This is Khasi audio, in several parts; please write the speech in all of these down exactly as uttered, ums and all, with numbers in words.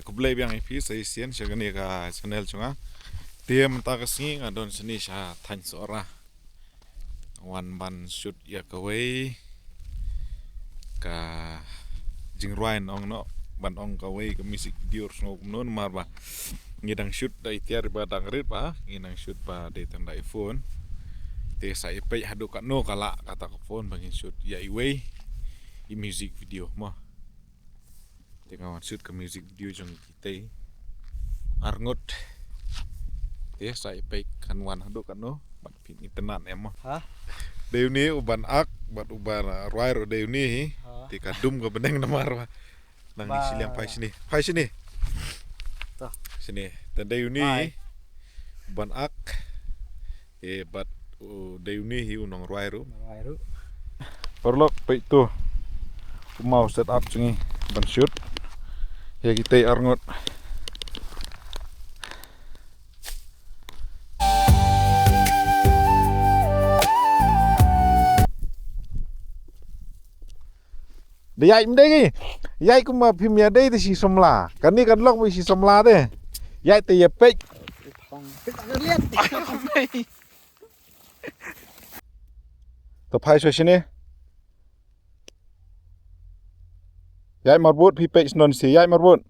Khublei biang ïa phi sa shisien sha kane ka channel jong nga. Te mynta ka sngi nga don shane sha thaiñ Sohra. Wan ban shoot ïa kawei ka jingrwai, nong noh ban ong kawei ka music video sngew kumno namar ba ngi dang shoot da i tiar ba dang rit ba ngi dang shoot ba dei tang da i phone. Te sa i peit haduh katno ka lah kata ka phone ba ngin shoot ïa iwei i music video mo. Te nga wan shoot ka music video jong kitei arngut. Te sa i peit kan wan haduh katno bad phin internet em mo. Ha? Dei une u ban ak bad u ban, uh, rwai ruh dei une hi. Ha? Te ka dum ka bneng namar ba nang ni. Ba- shiliang phai shini. Phai shini. To. Shini. Te dei une hi. Phai. U ban ak. E bad u dei une hi u nongrwai ruh. Nongrwai ruh. Paralok peit to. Kumno u set up jong ngi ban shoot ïa kitei arngut. Da ïaid ym dei ki. Ïaid kumba phim ïa dei te shi samla. Kane kan lok ba shi samla te. Ïaid te ïa peit. To phai sha shane. Ïaid marbud phi peit shnong shi, ïaid marbud.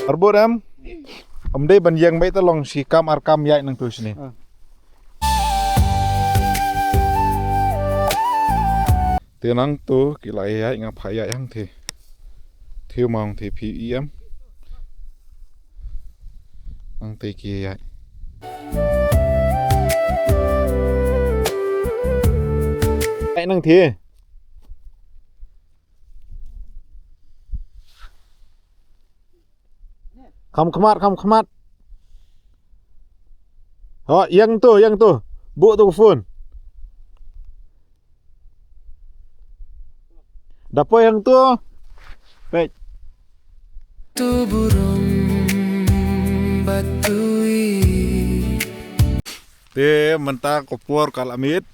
Marbud em. Ym dei ban ïeng beit, te long shi kam ar kam ïaid nangtu shane. Ah. Te nangtu ki la ïaid, nga phai ïaid hangtei. Te u ma hangtei phi i em. Hangtei ki ïaid. Ïaid nangtei. Kham khmat, kham khmat. Ho, ïeng to, ïeng to. Buh to ka phone. Da poi hangto. Peit. Tu burom bad tu i. Te mynta ka por ka la miet.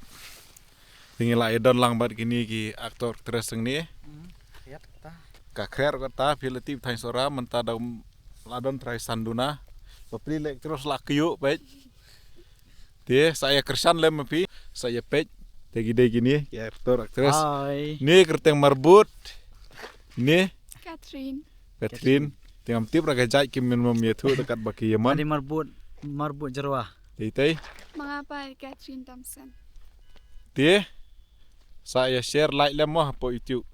Te ngi la ïa don lang bad kine ki actor actress hangne. Hmm, khriat kata. Ka khriat kata phi la tip thaiñ Sohra mynta da la don trai san duna. Bapli le actress la kyiuh peit. Te sa ïa kyrshan lem ma phi, sa ïa peit. Te ki dei kine ki actor actress. Hi. Ne kyrteng marbud. Ne Catherine. Catherine. Te ngam tip ra ka jait, kim, men mom ïathuh da katba ki ïaman. Adi marbud, marbud Jyrwa. Te tei. Ma nga pat Catherine Thompson. Te sa ïa share, like lem mo hapoh YouTube.